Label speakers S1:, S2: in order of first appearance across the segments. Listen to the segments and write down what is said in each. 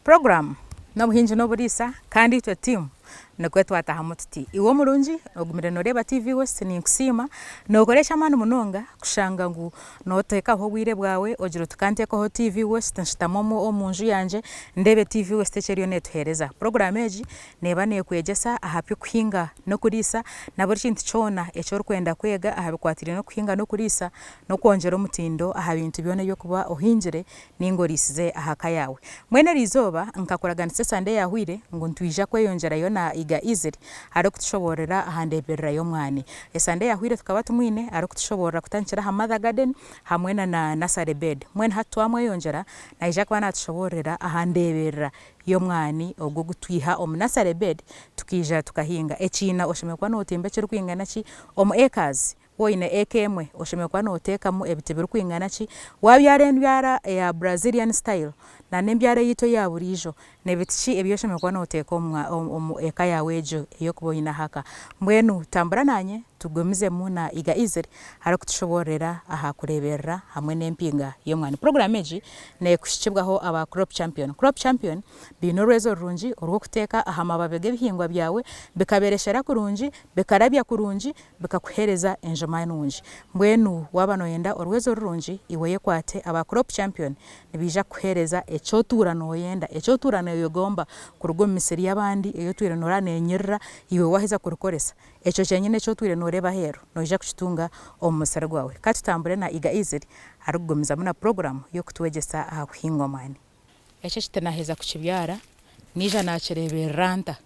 S1: Puroguraamu n'obuhingi n'oburiisa kandi itwe tiimu nikwo twatahamu tuti. Iwe omurungi ogumire nooreeba TV West ninkusiima, nookora eky'amaani munonga kushanga ngu nooteekaho obwire bwawe ogira oti ka nteekeho TV West nshutame omu nju yangye ndeebe TV West eki eriyo neetuheereza. Puroguraamu egi neeba neekwegyesa aha by'okuhinga n'okuriisa na buri kintu kyona eki orikwenda kwega aha bikwatiraine n'okuhinga n'okuriisa n'okwongyera omutindo aha bintu byona ebi orikuba ohingire nainga oriisize aha ka yaawe. Mbwenu eri izooba nkakuraganisa esande eyaahwaire ngu nitwija kweyongyerayo na Iga Easily arikutushoboororera aha ndeeberera y'omwani. Esande eyaahwaire tukaba tumwine arikutushoboorora kutandikira aha mother garden hamwe na na nursery bed. Mbwenu hati twamweyongyera naija kuba naatushoboororera aha ndeeberera y'omwani ogwo ogu twiha omu nursery bed tukaija tukahinga. Ekiina oshemereire kuba nootimba ekirikwingana ki omu acres? Waaba oine eka emwe, oshemereire kuba nooteekamu ebiti birikwingana ki? Waabyara enbyara eya Brazilian style na n'embyara eyaitu eya buriijo, n'ebiti ki ebi oshemereire kuba nooteeka omu eka yaawe egyo ei orikuba oine aha ka? Mbwenu tambura naanye tugumizemu na Iga Easily arikutushoboororera aha kureeberera hamwe n'empinga y'omwani. Puroguraamu egi neekuhikibwaho aba Crop Champion. Crop Champion baine orwezo rurungi orw'okuteeka aha mababi g'ebihingwa byawe bikabereshera kurungi, bikarabya kurungi, bikakuheereza enjuma nungi. Mbwenu waaba nooyenda orwezo rurungi, iwe yekwate aba Crop Champion nibaija kukuheereza eki otuura nooyenda, eki otuura nooyegomba kuruga omu misiri y'abandi ei otwire nooreeba neenyirira, iwe waaheza kurikoresa, ekyo kyenyine eki otwire nooreeba aheeru noija kukitunga omu musiri gwawe. Ka tutambure na Iga Easily arikugumizamu na puroguraamu y'okutwegyesa aha kuhinga omwani. Eki ekiti naaheza kukibyara, naija naakireeberera nta?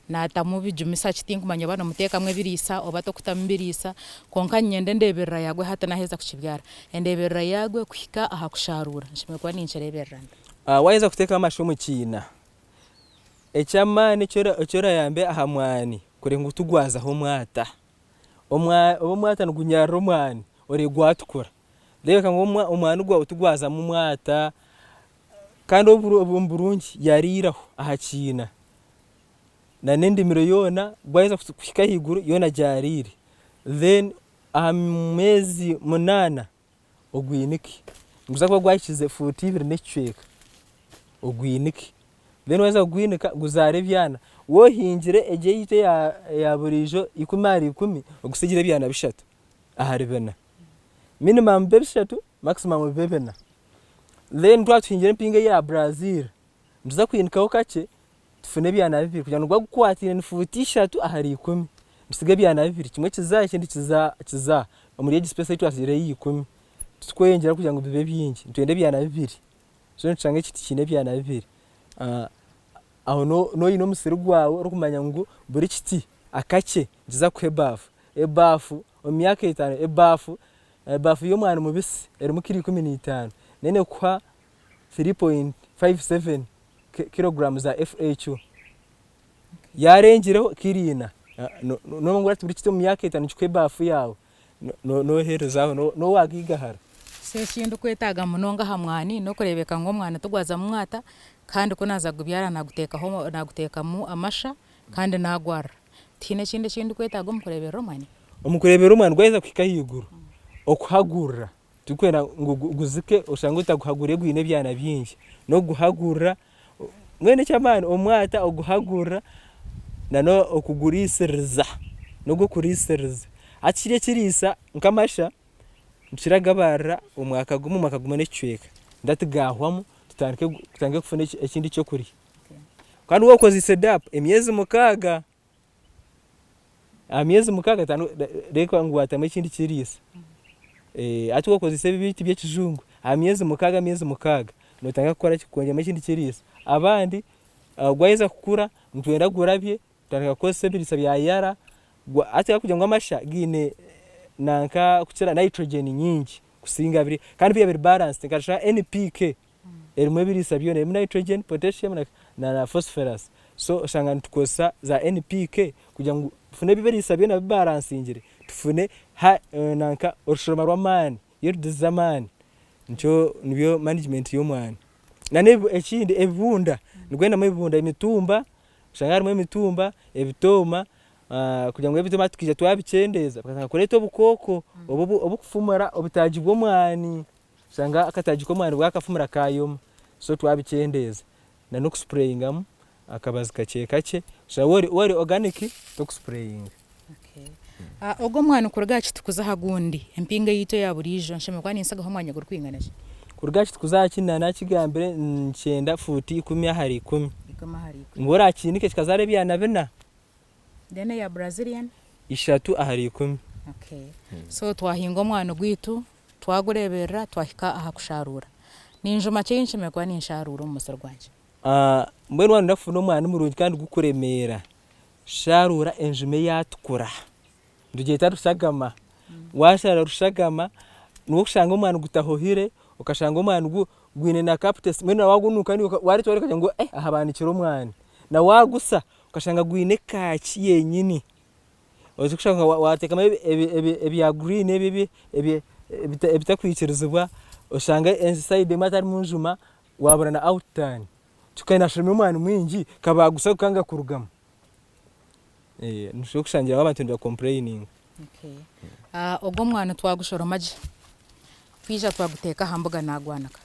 S1: Naatamu ebijumisa ki tinkumanya oba nomuteekamu ebiriisa oba tokutamu biriisa kwonka niinyenda endeeberera yaagwe hati naaheza kukibyara, endeeberera yaagwe kuhika aha kushaaruura nshemereire kuba ninkireeberera nta?
S2: Waaheza kuteeka amasha omu kiina, eky'amaani eki orayambe aha mwani kureba ngu tigwazaho omwata. Omwata nigunyarira omwani ore gwatukura. Reebeka ngu omwani gwawe tigwazamu mwata kandi omu burungi yariiraho aha kiina na n'endimiro yoona gwaheza kuhika ahaiguru yoona gyariire then aha meezi munaana ogwinike niguza kuba gwahikize fuuti ibiri n'ekicweka ogwinike then waheza kugwinika guzaare ebyana waaba ohingire egyo eyaitu eya buriijo ikumi ahari ikumi ogusigire ebyana bishatu ahari bina minimum bibe bishatu maximum bibe bina. Then twaba tuhingire empinga eya Brazil, nituza kwinikaho kakye tufune ebyana bibiri kugira ngu niguba gukwataine ni fuuti ishatu ahari ikumi. Nitusiga ebyana bibiri, kimwe kiza aha ekindi kiza aha omuri egi space ei twasigireho eya ikumi. Titukweyongyera kugira ngu bibe bingi, nitwenda ebyana bibiri. So nitushanga ekiti kiine ebyana bibiri. Aho nooba oine omusiri gwawe orikumanya ngu buri kiti akakye nikiza kukuha ebaafu. Ebaafu omu myaka etaano, ebaafu Ebaafu y'omwani mubisi erimu kiro 15 neyo nekuha 3.57 kiloguramu za FAQ. Yarengireho kiro ina noba ngu hati buri kiti omu myaka etano nikikuha ebaafu yaawe nohereza aho noba wagaigahara.
S1: So eki ndikwetaaga munonga aha mwani n'okureebeka ngu omwani tigwazamu mwata kandi ku naaza kugubyara naguteekaho naguteekamu amasha kandi naagwarira. Tihaine ekindi eki ndikwetaaga omu kureeberera omwani?
S2: Omu kureeberera omwani gwaheza kuhika ahaiguru, okuhagurira tirikwenda ngu guzike oshange otaguhaguriire gwine ebyana bingi, n'okuguhagurira mbwenu eky'amaani omwata oguhagurira n'okuguriisiriza, n'ogw'okuriisiriza. Hati kiri ekiriisa nk'amasha nitukiragabarira omwaka gumwe, omwaka gumwe n'ekicweka then tigahwamu tutandike kufuna ekindi ky'okurya. Kandi waaba okozeise DAP emyezi mukaaga. Aha myezi mukaaga reeba ngu waatamu ekindi kiriisa. Hati waaba okozeise ebi ebiti by'ekijungu, aha myezi mukaaga myezi mukaaga nootandika kukora ki, kwongyeramu ekindi kiriisa. Abandi gwaheza kukura nitwenda gurabye tutandika kukozesa ebiriisa bya yara, hati ahabw'okugira ngu amasha gaine nanka kukira nitrogen nyingi kusinga biri kandi biriya biri balanced nka NPK erimu ebiriisa byona erimu nitrogen, potassium na phosphorus so oshanga nitukozesa za NPK kugira ngu tufune ebiriisa byona bibaransingire tufune nanka orushoroma rw'amaani, yields z'amaani nikyo nibyo management y'omwani. Na ekindi ebibunda nigwendamu ebibunda emitumba oshanga harimu emitumba, ebitooma kugira ngu ebitooma tukaija twabikyendeeza bikatandika kureeta obukooko obukufumura obutaagi bw'omwani. Oshanga akataagi k'omwani bwakafumura kaayoma so twabikyendeeza. Na n'okusupureyingamu akabazi kakye kakye kushusha waaba ori organic tokusupureyinga.
S1: Ogu omwani kuruga aha kiti kuza aha gundi, empingo eyaitu eya buriijo nshemereire kuba nintsigaho omwanya gurikwingana ki?
S2: Kuruga aha kiti kuza aha kindi naaba nakigambire nikyenda fuuti 10 ahari 10.
S1: 10 ahari 10.
S2: Ngu orakiinike kikazaara ebyana bina.
S1: Then eya Brazilian?
S2: 3 ahari 10.
S1: Okay. So twahinga omwani gwaitu, twagureeberera, twahika aha kusharuura. Ni njuma ki ei nshemereire kuba ninsharuura omu musiri gwangye?
S2: Mbwenu waaba nooyenda kufuna omwani murungi kandi gukuremeera, sharuura enjuma eyaatukura, nitugyeta rushagama. Waashara rushagama, niho orikushanga omwani gutahohire, okashanga omwani gwine na kaputesi, mbwenu na waagunuuka waareeba okagira ngu aha baanikire omwani. Na waagusa okashanga gwine kaaki yenyini. Orikushanga waateekamu ebya green ebi ebitakwikirizibwa, oshange sayidi emwe hatarimu njuma, waabura na out turn. Kyonka naashoroma omwani mwingi, ka baagusa gukanga kurugamu. Nikyo orikushangiraho abantu nibakompureyininga.
S1: Ogwo omwani twagushoroma gye, twija twaguteeka aha mbuga naagwanika.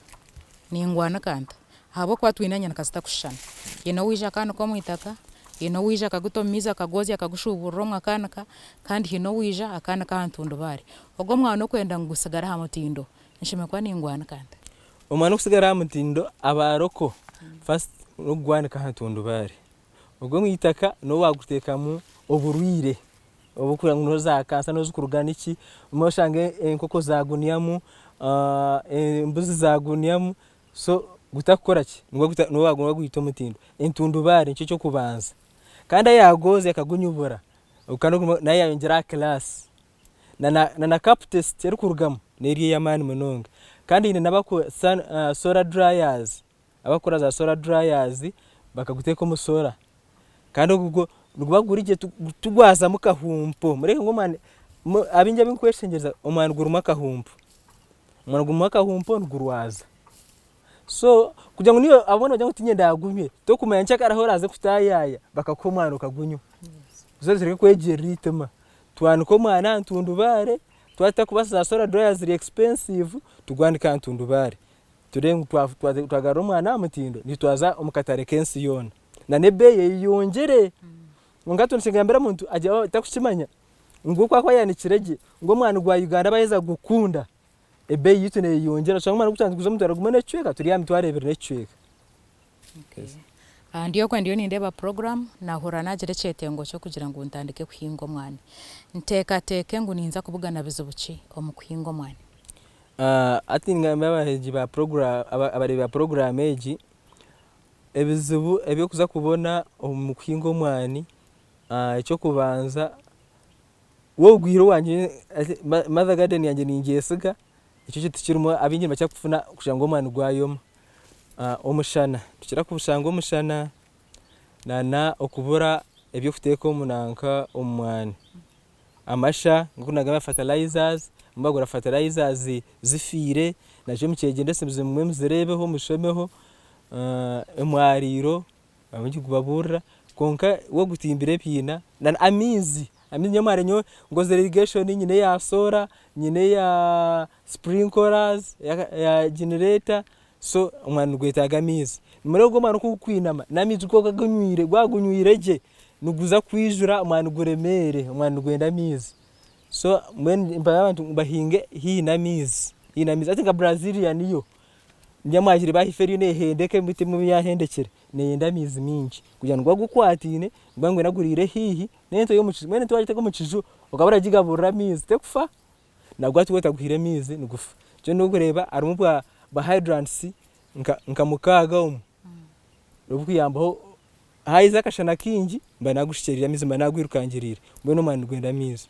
S1: Ningwanika nta? Ahabw'okuba twine enyanika zitakushushana. Haine owaija akaanika omu itaka, haine owaija akaguta omu maizi akagwozya akagushuuburira omwe akaanika, kandi haine owaija akaanika aha ntundubaare. Ogwo omwani okwenda ngu gusigare aha mutindo, nshemereire kuba ningwanika nta?
S2: Omwani okusigara aha mutindo aba local, first n'okugwanika aha ntundubaare. Ogw'omu itaka niho waaguteekamu oburwaire oburikureeba ngu niho za kansa niho zirikuruga niki, obumwe oshanga enkoko zaagunyamu, embuzi zaagunyamu so gutakukora ki, niho waagwita omutindo. Entundubaare nikyo ky'okubanza kandi ayaagwozya akagunyubura nawe yaayongyera aha class. Na na cup test erikurugamu n'eri ey'amaani munonga. Kandi haine n'abakukozesa solar dryers, abakukora za solar dryers bakaguteeka omu solar. Kandi ogwo gwo niguba guri gye tigwazamu kahumpo. Mureebe ngu omwani, abaingi abu ndikweshengyereza omwani gurimu akahumpo. Omwani gurimu akahumpo nigurwaza. So kugira ngu niiwe abamwe nibagira ngu tiinye ndaagunywe, tokumanya nkyakare ahu oraaze kutaayaaya bakakuha omwani okagunywa. So tureke kwegirira eitima. Twanike omwani aha ntundubaare, twaba tutakubaasa za solar dryer ziri expensive, tugwanike aha ntundubaare. Tureebe ngu twagarura omwani aha mutindo, nitwaza omu katare k'ensi yoona. Na n'ebeeyi eyeyongyere. Kwonka nikigambira omuntu atakukimanya ngu oku akuba ayanikire gye, ngu omwani gwa Uganda baaheza kugukunda, ebeeyi yaitu neeyeyongyera. Oshanga omwani ogu twaba nituguza omutwaro gumwe n'ekicweka, turi aha mitwaro ebiri n'ekicweka.
S1: Ndi okwe ndiyo nindeeba puroguraamu, naahurira naagira ekyetengo ky'okugira ngu ntandike kuhinga omwani. Nteekateeke ngu ninza kubugana bizibu ki omu kuhinga omwani?
S2: Hati ningambira abareebi ba puroguraamu, abareebi ba puroguraamu egi, ebizibu ebi orikuza kubona omu kuhinga omwani, eky'okubanza waaba ogwire owangye mother garden yangye ningyesiga, ekyo kyo tikirimu abaingi nibakira kufuna kushanga omwani gwayoma. Omushana, nitukira kushanga omushana na okubura eby'okuteeka omu nanka omu mwani. Amasha nk'oku nagamba fertilizers, abamwe bagura fertilizers zifiire nazo mukyegyendese mumwe muzireebeho mushomeho, omwariiro abamwe nigubaburira kwonka waaba otimbire ebiina na amaizi, amaizi nyowe mare nyowe nkozire irrigation nyine eya solar, nyine eya sprinklers, eya generator so omwani nigwetaaga amaizi. Mbwenu ogwo omwani ku gukwinama n'amaizi ku orikuba wagunywire gye niguza kwijura omwani guremeere, omwani nigwenda amaizi. So mbwenu nimpabura abantu ngu bahinge haihi n'amaizi, haihi n'amaizi. Hati nka Brazilian yo nyamuhangire bahifa eriyo neehendeka emiti emwe yaahendekire, neeyenda amaizi maingi kugira ngu guba gukwataine niguba nigwenda guriire haihi n'ente y'omu kiju. Mbwenu ente waagiteeka omu kiju okaba oragigaburira amaizi tekufa? Nagwo hati waaba otaguhaire amaizi nigufa. Nikyo orikureeba harimu bwa hydrants nka mukaaga omu oburikuyambaho haaza akashana kaingi mba nagushukyerire amaizi mba nagwirukangiriire mbwenu omwani nigwenda amaizi.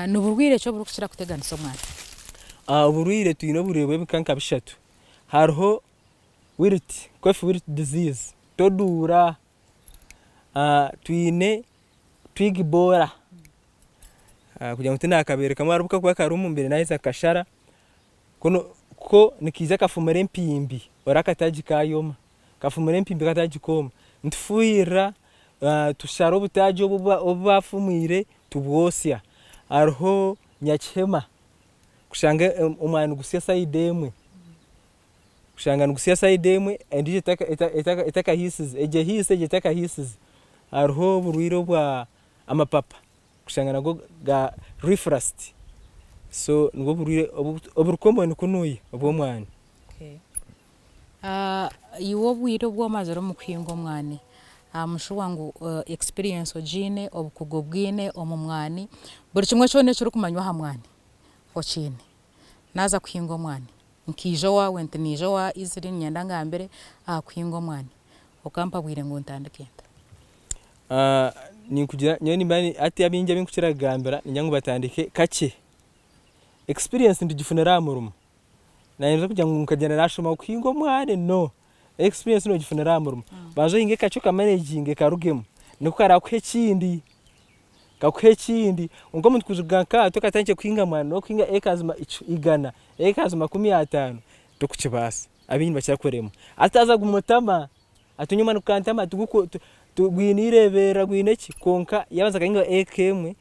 S1: Ni burwaire ki oburikukira kuteganisa omwani?
S2: Oburwaire twine oburwaire bw'ebika nka bishatu. Hariho wilt, coffee wilt disease, toduura, twine twig borer, kugira ngu tinakaberekamu hariho obu kakuba karimu mbaire naheza kukashara, ko nikaija kafumura empimbi ori akataagi kayoma, kafumura empimbi akataagi kooma. Nitufuhirira tushara obutaagi obu obu baafumwire tubwosya. Hariho nyakihema, kushanga omwani nigusya sayidi emwe. Kushanga nigusya sayidi emwe endiijo etakahiisize, egyo ehiise egyo etakahiisize. Hariho oburwaire obwa amapapa kushanga nago ga leaf rust so nibwo burwaire oburi common kunuya obw'omwani.
S1: Iwe obwire obu omazire omu kuhinga omwani, am sure ngu experience ogiine, obukugu obwine omu mwani, buri kimwe kyona ekirikumanywa aha mwani okiine. Naaza kuhinga omwani, nkaija owaawe nti naija owa Easily niinyenda angambire aha kuhinga omwani, okampabwire ngu ntandike nta?
S2: Ninkugira nyowe nimba hati abaingi abu nkukira kugambira niinyenda ngu batandike kakye. Experience nitugifunira aha murimo. Nayenda kugira ngu nkagyenda nashoma kuhinga omwani no. Experience nogifunira aha murimo. Banza ohinge kakye okamanaginge karugemu nikwo karakuha ekindi, kakuhe ekindi. Kwonka omuntu kuruga nkaha tokatandikire kuhinga mwani nokuhinga acres igana, acres 50 tokukibaasa. Abaingi nibakira kuremwa. Hati haza gumutama. Ati nyowe gukantama gwine eireeberera gwine ki kwonka yaabanza akahinga eka emwe,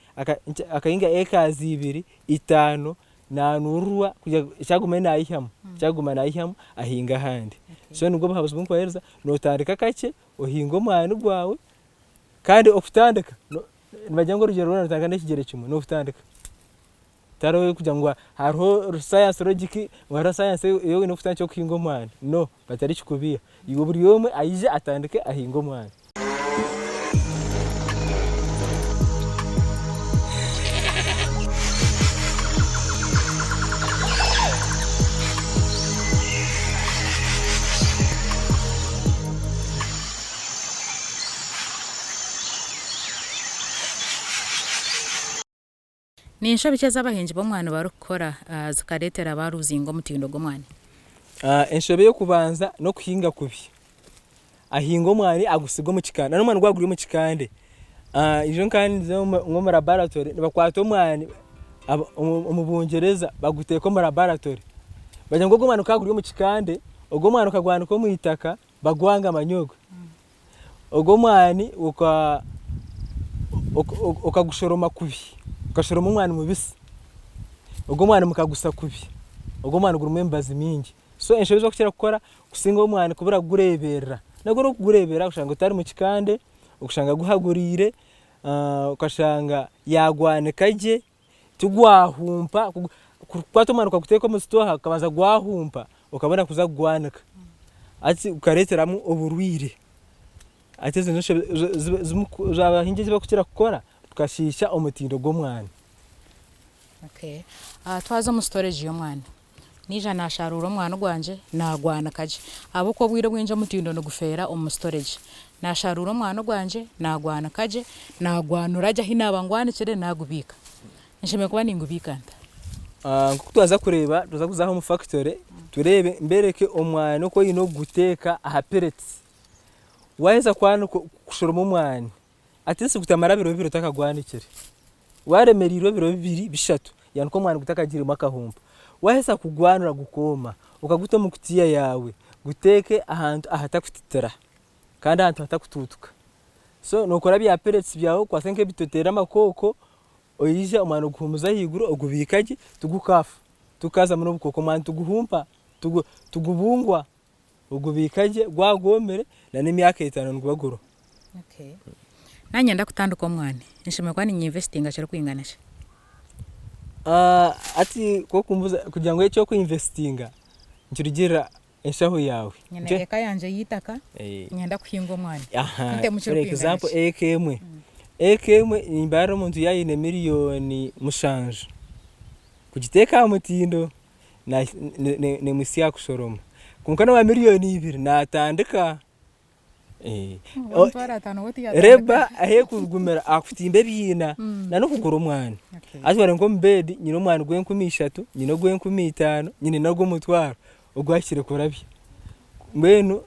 S2: akahinga acres ibiri, itaano naanurirwa kugira ngu eki agume naihamu, eki arikuguma naihamu ahinge ahandi. So nibwo buhabuzi obu ndikubaheereza, nootandika kakye ohinge omwani gwawe kandi okutandika nibagira ngu orugyendo rwona nirutandika n'ekigyere kimwe, n'okutandika. Tihariho kugira ngu hariho sayansi logic ngu hariho sayansi ei oine kutandikiraho kuhinga omwani, no batarikikubiiha. Iwe buri omwe aije atandike ahinge omwani.
S1: Ni nshobi ki ezi abahingi b'omwani barikukora zikareetera baaruzinga omutindo gw'omwani?
S2: Enshobi ey'okubanza n'okuhinga kubi. Ahinga omwani agusiga omu kikande, nari omwani gwaba guri omu kikande, ijo nkaba ninza omu laboratory nibakwata omwani omu Bungyereza baguteeka omu laboratory. Bagira ngu ogu omwani gukaba guri omu kikande, ogu omwani okagwanika omu itaka bagwanga manya ogwe. Ogwo omwani okagushoroma kubi, okashoroma omwani mubisi, ogwo omwani mukagusa kubi, ogwo omwani gurimu emibazi mingi. So enshobi ezi barikukira kukora kusinga omwani kubura kugureeberera. Nabwo orikugureeberera oshanga gutari mu kikande, okashanga guhaguriire, okashanga yaagwanika gye, tigwahumpa, kukwata omwani okaguteeka omu sitooha gukabanza gwahumpa okabona kuza kugwanika hati gukareeteramu oburwaire. Hati ezo nizo nshobe abahingi ezi barikukira kukora tukashiisha omutindo gw'omwani.
S1: Twaza omu storage y'omwani, Naija naasharuura omwani gwangye naagwanika gye ahabw'okuba obwire obwingi omutindo nigufeera omu storage. Naasharuura omwani gwangye naagwanika gye, naagwanura gye ahi naaba ngwanikire naagubiika. Nshemereire kuba ningubiika nta?
S2: Nk'oku twaza kureeba, twaza kuza aha omu factory tureebe mbereke omwani oku oine kuguteeka aha pellets. Waaheza kushoroma omwani, At least gutamara biro bibiri otakagwanikire. Waremereirwe ebiro bibiri bishatu yanikwo omwani gutakagiremu akahumpa. Waheza kugwanura gukooma, okaguta omu kutiya yaawe, guteeke ahantu ahatakutitira kandi ahantu ahatakutuutuka. So nokora bya pellets byawe okwase nk'ebiti oteere amakooko, oije omwani oguhumuze ahaiguru ogubiika gye tigukaafa, tigukaazamu n'obukooko. Omwani tiguhumpa, tigubungwa. Ogubiika gye gwaba gwomire na n'emyaka etaano niguba guriho.
S1: Okay. Nanyenda kutandika omwani, nshemereire kuba ninyinvesitinga kirikwingana ki?
S2: Hati ku orikumbuuza kugira ngu eki orikwinvesitinga nikirugiirira enshaho yaawe.
S1: Nyine eka yangye y'eitaka, niinyenda kuhinga omwani. Ntemu
S2: For
S1: kirikwingana
S2: example
S1: ki?
S2: eka emwe, eka emwe nimbarira omuntu yaaba aine miriyoni mushanju kugiteeka aha mutindo nemuhitsya aha kushoroma kwonka n'owa miriyoni ibiri naatandika. Reba ahu erikugumira aha kutimba ebiina n'okugura omwani. Haza wareeba nk'omu beedi nyine omwani gw'enkumi ishatu, nyine ogw'enkumi itaano, nyine n'ogw'omutwaro ogwahikire kurabya. Mbwenu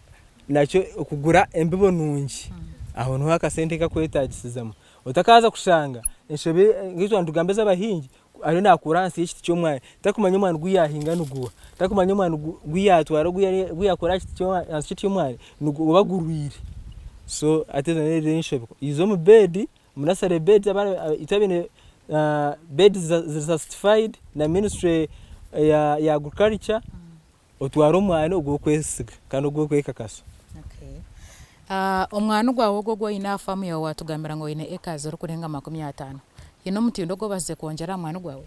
S2: nakyo okugura embibo nungi aho niho akasente kakwetagisizamu. Otakaaza kushanga enshobe nk'ezi nitugamba ez'abahingi Ariyo naakuura ahansi y'ekiti ky'omwani, tarikumanya omwani gu yaahinga niguuha, tarikumanya omwani gu yaatwara ogu yaakuura ahansi y'ekiti ky'omwani oba gurwire. So hati ezo nizo enshobe. Iza omu beedi, omu nasare beedi itwe abaine beedi ziri satisfied na minisitule ya agriculture. Otware omwani ogu orikwesiga kandi ogu orikwekakasa.
S1: Omwani gwawe ogu ogu oine aha faamu yaawe waatugambira ngu oine acres erikurenga 50. Haine omutindo ogu obaasize kwongyera aha mwani gwawe?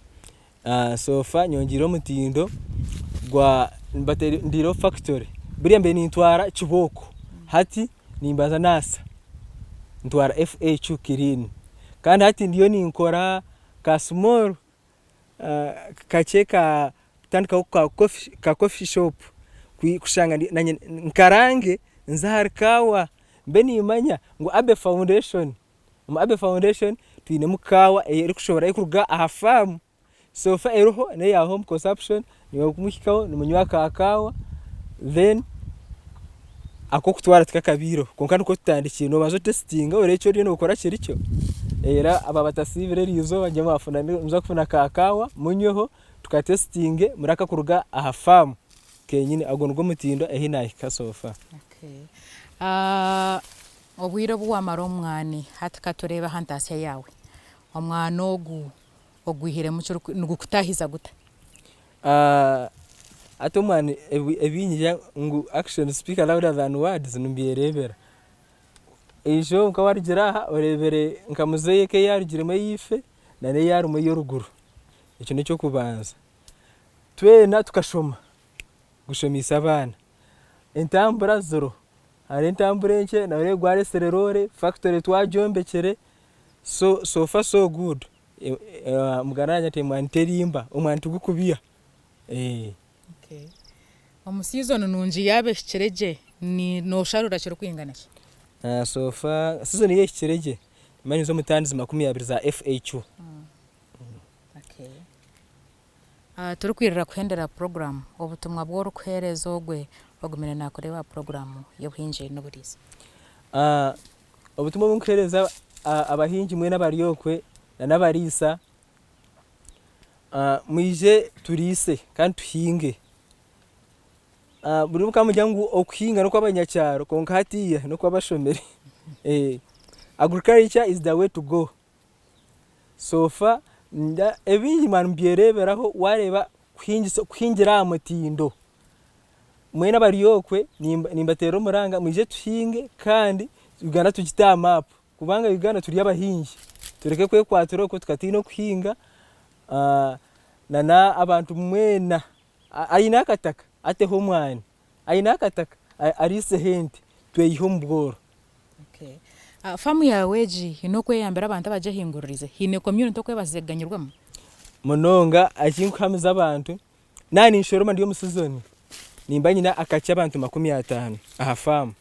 S2: So far nyongyeire omutindo gwa ntaireho factory. Buriya mbaire nintwara kibooko hati nimbanza naasa ntwara FAQ clean. Kandi hati ndiyo ninkora ka small kakye ka kutandikaho ka coffee shop kushanga nanye nkarange nze ahari kaawa mbe nimanya ngu Abbey foundation, omu Abbey foundation twinemu kaawa erikushohora erikuruga aha faamu, so far eriho neya home consumption nimuhikaho nimunywa ka kaawa then ak'okutwara tikakabaireho kwonka nikwo tutandikire noobanza otesitinga oreebe eki oriyo nookora kiri kyo reero abo abatasiibire eriizooba nimuza kufuna ka kaawa munyweho tukatesitinge murebe akakuruga aha faamu kenyini ogwo nigwo mutindo ahi naahika so far.
S1: Obwire obu waamara omu mwani hati ka tureebe aha ntaasya yaawe, omwani ogu ogwihiremu ki nigukutaahiza guta?
S2: Hati omwani ebi ngu actions speak louder than words nibyereebera. Eijo nka waarugire aha oreebire nka muzeeyi eka ei arugiremu eyaife na n'ei arimu ey'oruguru. Ekyo n'eky'okubanza. Twena tukashoma, gushomeise abaana. Entambura ziriho, hariho entambura enkye noreeba gwaresire roore, factory twagyombekire, so so far so good. Omuganda naagira ati emwani terimba, omwani tigukubiha.
S1: Omu season nungi yaaba ehikire gye, noosharura kirikwingana ki?
S2: So far season yaaba ehikire gye, nimba ninza omu tani 20 za FAQ.
S1: Turikwirira kuhendera puroguraamu, obutumwa bu orikuheereza ogwe ogumire naakureeba aha puroguraamu y'obuhingi n'oburiisa.
S2: Obutumwa obu ndikuheereza abahingi mwena abari okwe na n'abariisa, mwije turiise kandi tuhinge. Buri mukaba nimugira ngu okuhinga n'okw'abanyakyaro kwonka hatiiya n'okw'abashomire. Agriculture is the way to go. So far ebingi mwaba nimubyereeberaho waareeba kuhingira aha mutindo. Mwena abari okwe nimbateerera omuranga mwije tuhinge kandi Uganda tugite aha maapu kubanga Uganda turi abahingi. Tureke kwekwatira okwo tukatiina okuhinga na n'abantu mwena aine akataka ateho omwani, aine akataka ariiseho ente tweyihe omu bworo.
S1: Faamu yaawe egi haine oku eyambire abantu abagyehinguririize? Haine community oku ebaasize kuganyirwamu?
S2: Munonga ekinkuhamiza abantu Naaba ninshoroma ndi omu sizoni, nimba nyine akakye abantu 50 aha faamu.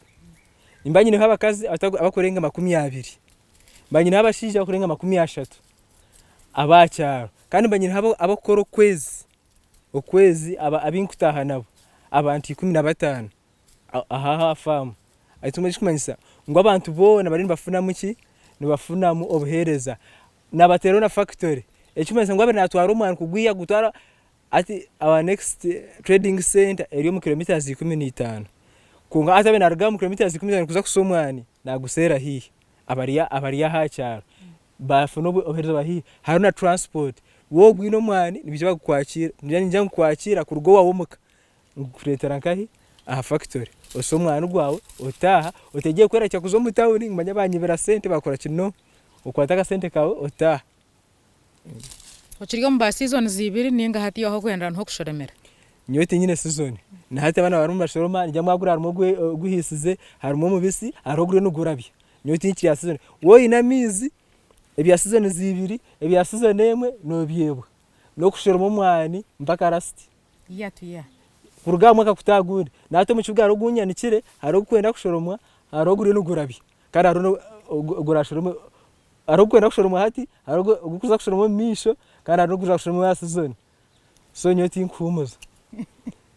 S2: Nimba nyineho abakazi abakurenga 20, mba nyineho abashaija abakurenga 30 ab'aha kyaro. Kandi mba nyineho abakukora okwezi, okwezi abu nkutaaha nabo abantu 15. Aha aha faamu. Ekirikumanyisa ngu abantu boona bariyo nibafunamu ki? Nibafunamu obuheereza. Nabateeraho na fakitori. Ekirikumanyisa ngu waaba naatwara omwani kugwiha kugutwara hati our next trading center eri omu kilometres 15. Kwonka hati yaaba naaruga omu kilometres 15 kuza kusa omwani, naaguseera haihi. Abari aha kyaro baafuna obuheereza bwa haihi. Hariho na transport. Waaba oine omwani nibaija bagukwakire, nibaija nikukwakira kuruga owaawe omuka. Nkureetera nkahi? Aha fakitori. Osa omwani gwawe, otaaha, oteegyire kwerakira kuza omu tawuni ngu manya baanyibira sente baakora ki, no. Okwate akasente kaawe otaaha.
S1: Okiri omu ba seasons ibiri ninga hati ahu orikwendera niho orikushoromera?
S2: Nyowe tinyine season. Na hati abaana barimu nibashoroma, ningira mwagura harimu oguhiisize, harimu omubisi, hariho oguriyo nigurabya. Nyowe tinkiri aha season. Waaba oine amaizi, ebya seasons ibiri, ebya season emwe, noobyebwa. N'okushoroma omwani mpaka last.
S1: Year to year.
S2: Kuruga aha mwaka kuta aha gundi. Na hati omu kibuga hariho ogunyanikire, hariho ogukwenda kushoromwa, hariho oguriyo nigurabya. Kandi hariho ogurashoromwe, hariho ogukwenda kushoromwa hati, hariho ogukuza kushoromwa omu maisho, kandi hariho n'ogukuza kushoromwa aha sizoni. So nyowe tinkuhuumuza.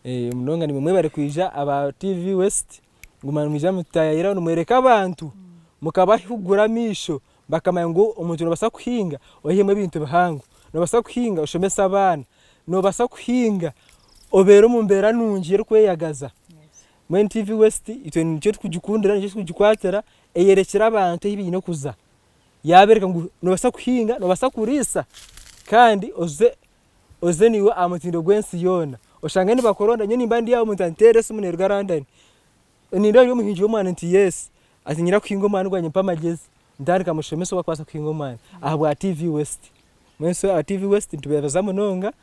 S2: Munonga naimwe mwebare kwija aba TV West, kuguma nimwija mutaayaayiraho nimworeka abantu, mukabahugura amaisho bakamanya ngu omuntu noobaasa kuhinga oihemu ebintu bihango, noobaasa kuhinga oshomese abaana. Noobaasa kuhinga obeere omu mbeera nungi erikweyagaza. Mbwenu TV West itwe nikyo turikugikundira nikyo turikugikwatira eyorekire abantu ahu baine kuza. Yaabereka ngu noobaasa kuhinga, noobaasa kuriisa kandi oze oze naiwe aha mutindo gw'ensi yoona. Oshange nibakuronda nyowe nimba ndi aho omuntu anteerera esimu neeruga London, nindeeba ori omuhingi w'omwani nti yes, ati niinyenda kuhinga omwani gwangye mpa amagyezi. Ntandika mushomesa oku barikubaasa kuhinga omwani ahabwa TV West. Mbwenu so aba TV West nitubeebaza munonga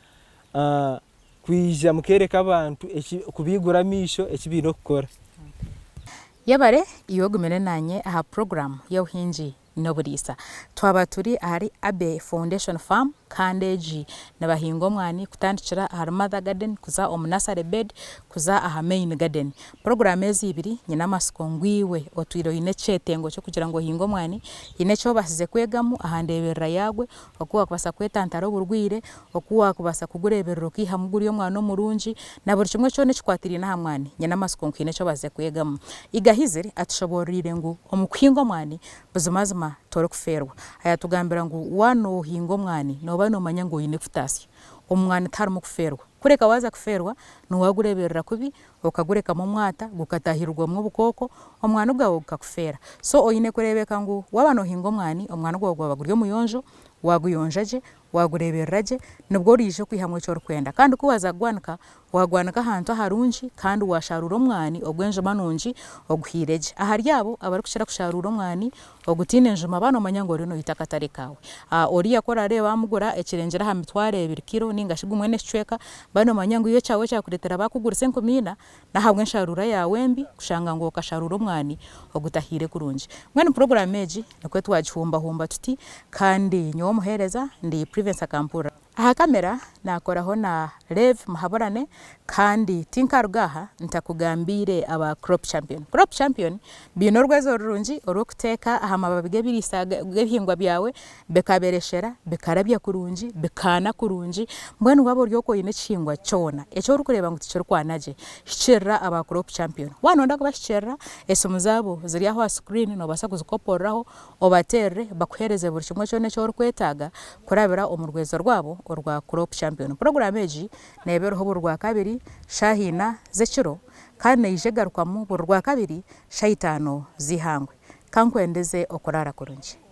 S2: kwija mukeereka abantu kubaigura amaisho eki baine kukora.
S1: Yebare iwe ogumire naanye aha puroguraamu y'obuhingi n'oburiisa. Twaba turi ahari Abbey Foundation Farm kandi egi nibahinga omwani kutandikira ahari Mother Garden kuza omu Nursery Bed kuza aha Main Garden. Puroguraamu ezi ibiri nyine amatsiko ngu iwe otwire oine ekyetengo ky'okugira ngu ohinge omwani, haine eki obaasize kwegamu aha ndeeberera yaagwo, oku waakubaasa kwetantara oburwaire, oku waakubaasa kugureeberera okaihamu guri omwani omurungi, na buri kimwe kyona ekikwatiraine aha mwani. Nyine amatsiko ngu haine eki obaasize kwegamu. Iga Hiziri atushoboororeire ngu omu kuhinga omwani, buzimazima torikufeerwa. Ayatugambira ngu waaba noohinga omwani, nooba noomanya ngu oine kutaasya. Omu mwani tiharimu kufeerwa. Kureka waaza kufeerwa, noowagureeberera kubi, okagurekamu omwata, gukataahirirwamu obukooko, omwani gwawe gukakufeera. So oine kureebeka ngu waaba noohinga omwani, omwani gwawe gwaba guri omuyonjo, waaguyonja gye, waagureeberera gye, nibwo oriija kwihamu eki orikwenda. Kandi ku waaza kugwanika, waagwanika ahantu aharungi kandi waasharuura omwani ogw'enjuma nungi oguhiire gye. Ahari abo abarikukira kusharuura omwani ogutaine njuma ba noomanya ngu oriyo noita akatare kaawe. Oriya ku oraareebe baamugura ekirengire aha mitwaro ebiri kiro nainga shi gumwe n'ekicweka, ba noomanya ngu iwe ekyawe ekyakureetera baakugurisa enkumi ina, n'ahabw'ensharuura yaawe embi kushanga ngu okasharuura omwani ogutahiire kurungi. Mbwenu puroguraamu egi nikwo twagihumbahumba tuti kandi nyowe omuheereza ndi Privence Akampurira. Aha kamera naakoraho na Rev Muhaburane kandi tinkaruga aha ntakugambiire aba Crop Champion. Crop Champion baine orwezo rurungi orw'okuteeka aha mababi g'ebiriisa g'ebihingwa byawe bikabereshera, bikarabya kurungi, bikaana kurungi. Mbwenu waaba ori okwo oine ekihingwa kyona eki orikureeba ngu tikirikwana gye, hikiirira aba Crop Champion. Waaba nooyenda kubahikiirira, esimu zaabo ziri aho aha screen noobaasa kuzikopooreraho obateerere bakuheereze buri kimwe kyona eki orikwetaaga kurabira omu rwezo rwabo orwa Crop Champion. Puroguraamu egi neeba eriho buri Rwakabiri shaaha ina z'ekiro kandi neija egarukwamu buri Rwakabiri shaaha itaano z'eihangwe. Ka nkwendeze okuraara kurungi.